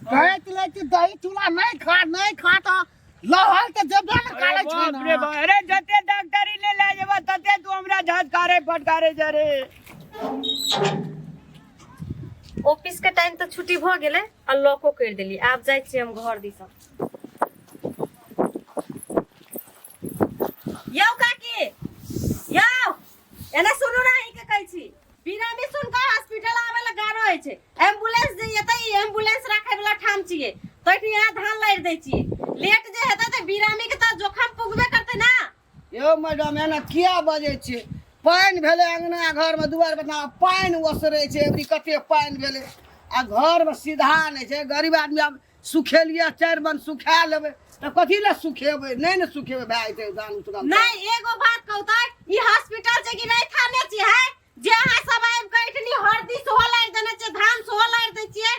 कहैत लै कि दही चूड़ा नहीं खा, नहीं खा तऽ लहल तऽ जेबे ने अरे करै छै बाप रे ना। बाप, अरे जते डॉक्टरी ले ले जेबा तते तू हमरा झटकारे फटकारे छै रे। ऑफिस के टाइम तऽ छुट्टी भऽ गेलै आ लॉको करि देली। आब जाइ छियै हम घर दिस। यौ काकी, यौ एना सुनू ना, अहीं के कहै छी। बिना सुन के हॉस्पिटल आवे ला गारो होइ छै। एम्बुलेंस जे एतै, ई एम्बुलेंस राखै वाला ठाम छियै, तो एठनी अहाँ धान लारि दै छियै। लेट जे हेतै तऽ बिरामी के तऽ जोखम पुगबे करतै ना। यौ मैडम, एना किया बजै छियै? पानि भेलै अङ्गना घरमे, दुआरि पर पानि ओसरै छै। एबरी कते पानि भेलै आ घरमे सीधा नहि छै। गरीब आदमी, आब सुखेलियै 4 मन, सुखा लेबै तऽ कथी लए सुखेबै? नहि ने सुखेबै, भए जेतै धान उसरल। नहि, एगो बात कहू तऽ ई हॉस्पिटल छै कि नहीं थाने छी है जे अहाँ सब आबि कऽ एठनी हरदी सेहो लारि देने छियै, धान सेहो लारि दै छियै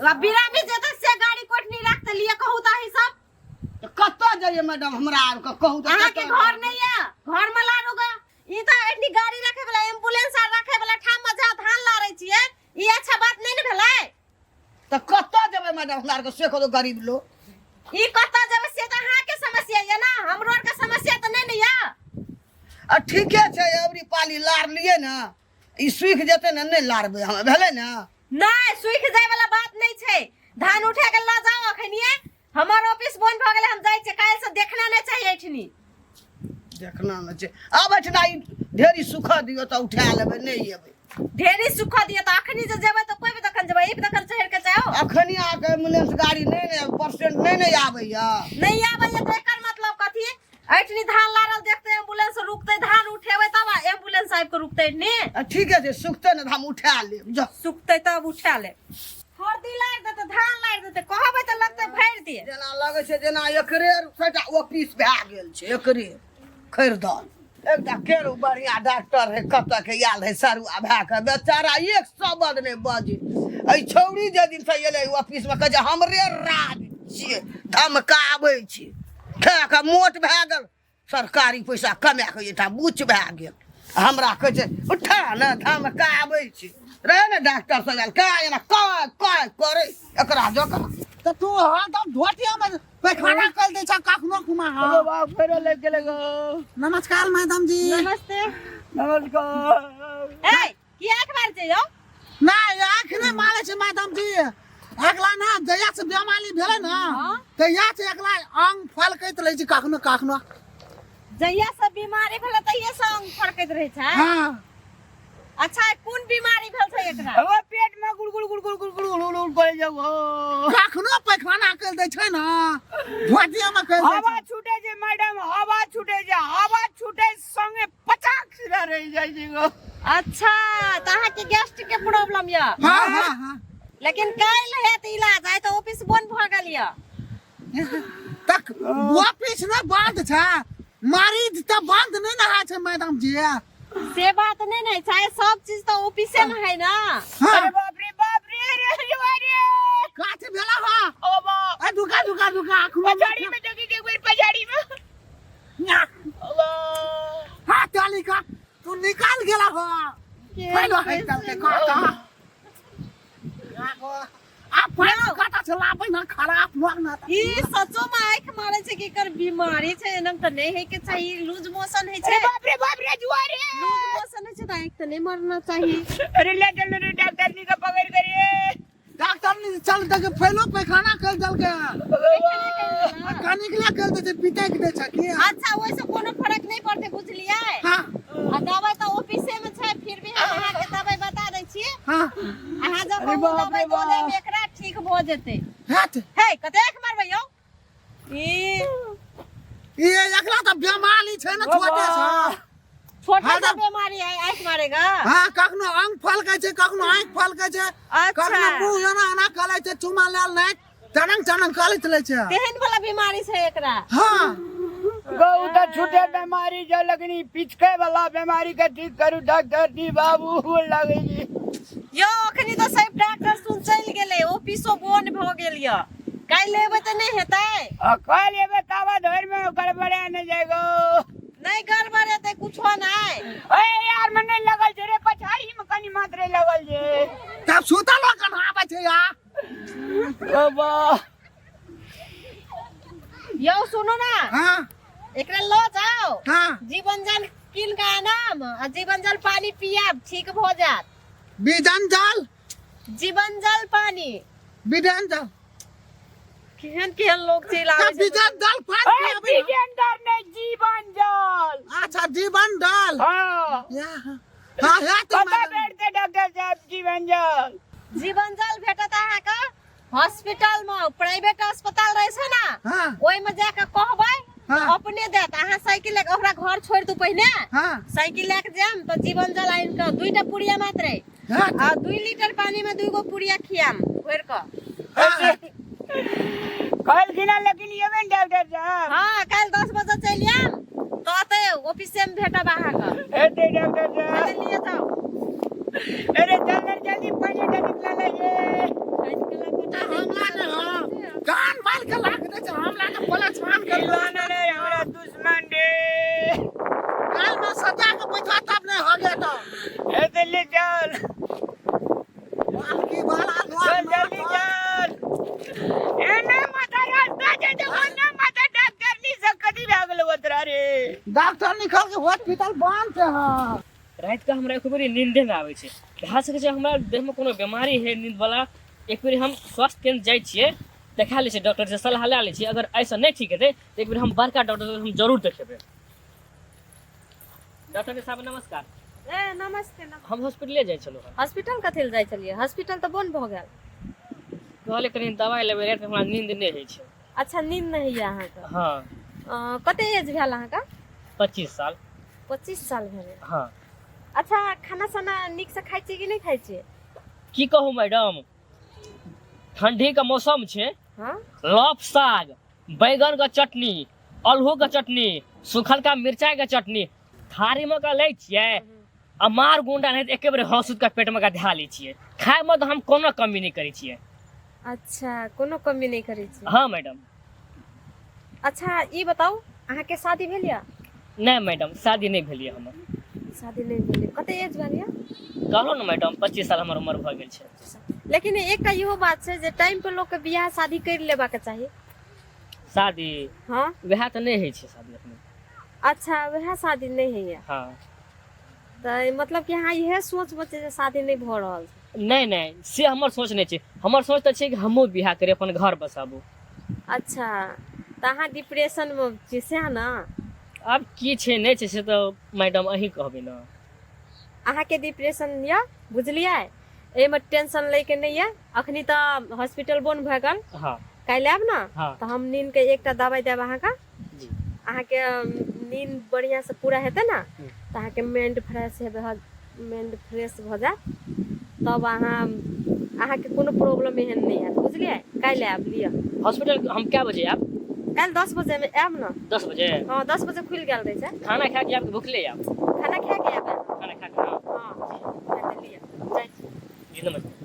आ बिरामी जेतै से गाड़ी कोठनी राखते लिए। कहू तऽ अहीं सब। तऽ कतऽ जइयै मैडम, हमरा आरके कहू तऽ। अहाँ के कतऽ? घर नहीं है, घर में लारू गा। ई तऽ एठनी गाड़ी रखे वाला, एम्बुलेंस आर रखे वाला ठाम में जा धान लारै छियै, ई अच्छा बात नहीं ने भेलै। तऽ कतऽ जेबै मैडम, हमरा आरके से कहू, गरीब लोग। ई कतऽ जेबै से तऽ अहाँके समस्या ये ना, हमरो आरके समस्या तऽ नहि ने ये। आ ठीके छै, अबरी पाली लारलियै ने, ई सूखि जेतै ने, नहि लारबै हम, भेलै ने? नहि, सूखि जाय वाला बात नहि छै। धान उठा के लऽ जाओ अखनिये। हमर ऑफिस बंद भऽ गेलै, हम जाइ छियै। काल्हि से देखना नहि चाहिए एठनी। देखना नहि छै। आब एहिठिना ई ढेरी सुखऽ दियौ तऽ उठा लेबै, नहि एबै। ढेरी सुखऽ दियौ तऽ अखनी जे जेबै तऽ कोइ भी तखन जेबै, एक तखन चढ़ि के जाओ। अखनी अहाँके एम्बुलेंस गाड़ी नहि ने, पेशेंट नहि ने आबैया। नहि आबैया तऽ एकर मतलब कथी? एठनी धान लारल देखते एम्बुलेंस रुकतै? धान उठेबै तब एम्बुलेंस आबि के रुकतै एठनी? आ ठीके छै, सुखतै ने तऽ हम उठा लेब, जा। सुखतै तब उठा लेब। हरदी लारि देतै, धान लारि देतै, कहबै तऽ लगतै भरि दिए। जेना लगै छै जेना एकरे सबटा ऑफिस भए गेल छै, एकरे खरीदल। एकटा केरो बढ़िया डॉक्टर है, कतऽ के आयल है सरुआ भए के, बेचारा एक शब्द नहि बजे। एहि छौड़ी जे दिन से एलै ऑफिस मे, कहै छै हमरे राज छियै, धमकाबै छै। खा कऽ मोट भए गेल, सरकारी पैसा कमा कऽ एकटा बुच भए गेल। हमरा कहै छै उठा ने, धमकाबै छै। रहे ने डॉक्टर सब आयल, का एना काय काय करै एकरा जकाँ। तऽ तू हरदम धोतिया में पैखाना कर दै छ कखनो कुमा। अरे बाप, फेरो लागि गेलै गो। नमस्कार मैडम जी। नमस्ते। नमस्कार। ए, की आँख मारै छै यौ? नहि, आँख नहि मारै छै मैडम जी। अगला ना जहिया से बेमारी भेलै ने, तहिया से अगला अंग फलकैत रहै छै कखनो कखनो। जहिया से बीमारी भेलै तहिया से अंग फड़कैत रहै छै? हाँ। अच्छा, कोन बीमारी भेल छै एकरा? ओ पेट में गुड़ गुड़ गुड़ गुड़ गुड़ गुड़ गुड़ गुड़ करे जाऊ हो। कखनो पैखाना कर दै छै ने, धोतिया में कर दै हवा छै। छूटे छै मैडम, हवा छूटे छै, हवा छूटे संगे पचाक सिरा रहि जाइ छै गो। अच्छा, तऽ अहाँके गैस्ट्रिक के प्रॉब्लम यऽ? हाँ हाँ हाँ। लेकिन काल्हि हेत इलाज, आइ तऽ ऑफिस बंद भऽ गेल यऽ। तक ऑफिस ने बंद छै, मरीज तऽ बंद नहि ने होइ छै मैडम जी। से बात नहीं ने छै, सब चीज तऽ ऑफिसे में है ना। हाँ। अरे बाप रे बाप रे, अरे अरे अरे। काची भेला हा? ओ बाप। ए दुका दुका दुका, अखनो पछाड़ी में जोगी के एक बेर पछाड़ी में। अल्लाह। हाँ, ताली का तू निकाल गेला हो। फैलो है चल के काटा आ फैलो काटा चला पे ना खराब लोग ना। ई सचो में आंख मारे छै कि एकर बीमारी छै? एना तऽ नहीं है के चाहिए। लूज मोशन है छै। अरे बाप रे बाप रे, जुआ रे। लूज मोशन है छै तऽ आंख तऽ नहीं मारना चाहिए। अरे ले चल रे, डॉक्टर जी का पकड़ करिए। डॉक्टर ने चल तक फैलो पैखाना कर दल के कनिक ला कर दे छै, पितै के दे छै की। अच्छा, ओहिसँ कोनो फर्क नहीं पड़तै, बुझलियै? हाँ। आ दवाई तऽ ऑफिसे में छै, फिर भी हम अहाँके दवाई बता दै छी। हाँ। अहाँ जब अरे ओ बाप दवाई रे दऽ देब बाप। एकरा, ठीक भऽ जेतै। हट। हे, कतेक मारबै यौ ई? ई एकरा तऽ बीमारी छै ने छोटे से। छोटा हाँ सा तऽ- बीमारी है, आँखि मारेगा। हाँ, कखनो अंग फलकै छै, कखनो आँखि फलकै छै। अच्छा। कखनो मुँह एना एना करै छै, चुमा लेल नहि चनंग चनंग करैत रहै छै। तेहन वाला बीमारी छै एकरा? हाँ। गौ तऽ छूटे बीमारी जो लगनी पिचके वाला बीमारी के ठीक करू डॉक्टर जी बाबू लगे जी। यौ, अखनी तऽ सब डॉक्टर सुन चलि गेलै, ऑफिसो बंद भऽ गेल यऽ। काल्हि एबै तऽ नहि हेतै? आ काल्हि एबै ताबा धरि में गड़बड़े नहि जाय गो। नहि गड़बड़ेतै कुछो नहि। ए यार, में नहि लगल छै रे, पछाड़ी में कनी मात्रे लगल छै। तब सुतल कन आबै छै या। बाबा यौ सुनू ना हाँ एकरा लऽ जाओ हाँ जीवन जल कीन के आनम आ जीवन जल पानी पियाब ठीक भऽ जायत बिजन जल जीवन जल पानी बिजन जल केहन केहन लोग चलि आबै तऽ छै बिजन जल पानी ए पियाबै ना। विजेंदर ने जीवन जल अच्छा जीवन जल हाँ या हाँ हाँ या तऽ कतऽ मैडम भेटतै डॉक्टर साहब जीवन जल जीवन जल भेटत अहाँके हॉस्पिटल में प्राइवेट अस्पताल रहे छै ना हाँ ओहि में जाके कहबै हाँ। तऽ अपने देत अहाँ साइकिल लेके ओकरा घर छोड़ि दू पहिने हाँ साइकिल लेके जायब तऽ जीवन जल आनि कऽ दुईटा पुड़िया मात्र हाँ आ 2 लीटर पानी में दुगो पुड़िया खियाम घोरि कऽ हाँ कहलखिन हँ, लेकिन एबै ने डॉक्टर साहब हाँ काल्हि 10 बजे चलि आयब तऽ ओतै ऑफिसे में भेटब अहाँके हेतै डॉक्टर साहब पहिले लिए जाउ अरे चल रे जल्दी पानी का निकला लगे हमरा ने हाँ जान माल के लाग दे छै हमरा के परेशान कर इलाना रे हमरा दुश्मन रे काल में सजा के बैठा तब नहीं हो गया तो हेतै ले चल बाल की वाला चल जल्दी चल एने माता रास्ता जे जे ओने माता डॉक्टर नी से कदी भए गेल ओतरा रे डॉक्टर निकल के हॉस्पिटल बंद छै हाँ रातिके हमरा एको बेरी नींदे नहि आबै छै। भए सकै छै हमरा देहमे कोनो बेमारी हइ नींदवला। एक बेर हम स्वास्थ्य केन्द्र जाइ छियै, देखा लै छियै, डॉक्टरसँ सलाह लए लै छियै। अगर एहिसँ नहि ठीक हेतै तऽ एक बेर हम बड़का डॉक्टरसँ हम जरूर देखेबै। डॉक्टर साहब, नमस्कार। ए नमस्ते, नमस्ते। हम हॉस्पिटले जाइ छलहुँ हँ। हॉस्पिटल कथी लए जाइ छलियै? हॉस्पिटल तऽ बंद भऽ गेल। कहलियै कनि दवाइ लेबै, रातिमे हमरा नींद नहि होइ छै। अच्छा, नींद नहि होइए अहाँके? हँ। कते एज भेल अहाँके? 25 साल। 25 साल भेल? हँ। अच्छा, खाना साना नीकसँ खाइ छियै कि नहि खाइ छियै? की कहू मैडम, ठंडी के मौसम छै। लफ साग, बैगन के चटनी, अल्हू के चटनी, सुखलका मिरचाई के चटनी थारी में के लै छियै आ मार गुंडा नहीं तऽ एके बेर हंसुत के पेट में के धए लै छियै। खाय में तऽ हम कोनो कमी नहि करै छियै। अच्छा, कोनो कमी नहि करै छियै? हँ मैडम। अच्छा, ई बताउ, अहाँके शादी भेल यऽ? नहि मैडम, शादी नहि भेल यऽ हमर। शादी नहि भेल। कते एज भेल यऽ? कहलहुँ ने मैडम, 25 साल हमर उम्र भऽ गेल छै। लेकिन एकटा इहो बात छै जे टाइम पर लोकके बियाह शादी करि लेबाक चाही। शादी? हँ। वएह तऽ नहि होइ छै शादी अपने। अच्छा, वएह शादी नहि होइए? हँ। तऽ मतलब कि अहाँ इएह सोचमे छै जे शादी नहि भऽ रहल छै? नहि नहि, से हमर सोच नहि छै। हमर सोच तऽ छै कि हमहूँ बियाह करी, अपन घर बसाबू। अच्छा, तऽ अहाँ डिप्रेशनमे छी सएह ने? आब की छै नहि छै से तऽ मैडम अहीं कहबै ने। अहाँके डिप्रेशन यऽ, बुझलियै? एहिमे टेंशन लैके नहि यऽ। अखनी तऽ हॉस्पिटल बंद भऽ गेल। काल्हि आयब ने? हँ। तऽ हम नींदके एकटा दवाइ देब अहाँके। अहाँके नींद बढ़िआँसँ पूरा हेतै ने तऽ अहाँके माइंड फ्रेश हेबै, माइंड फ्रेश भऽ जायत, तब अहाँके कोनो प्रॉब्लम एहन नहि हैत, बुझलियै? काल्हि आयब लिअ। हॉस्पिटल हम कए बजे आयब? काल्हि 10 बजेमे आयब ने। 10 बजे? हँ, 10 बजे खुलि गेल रहै छै। खाना खा के आयब कि भुखले आयब? खाना खा के आयब अहाँ। खाना खा के, हँ। हँ, लिअ, जाइ छी। जी, नमस्ते।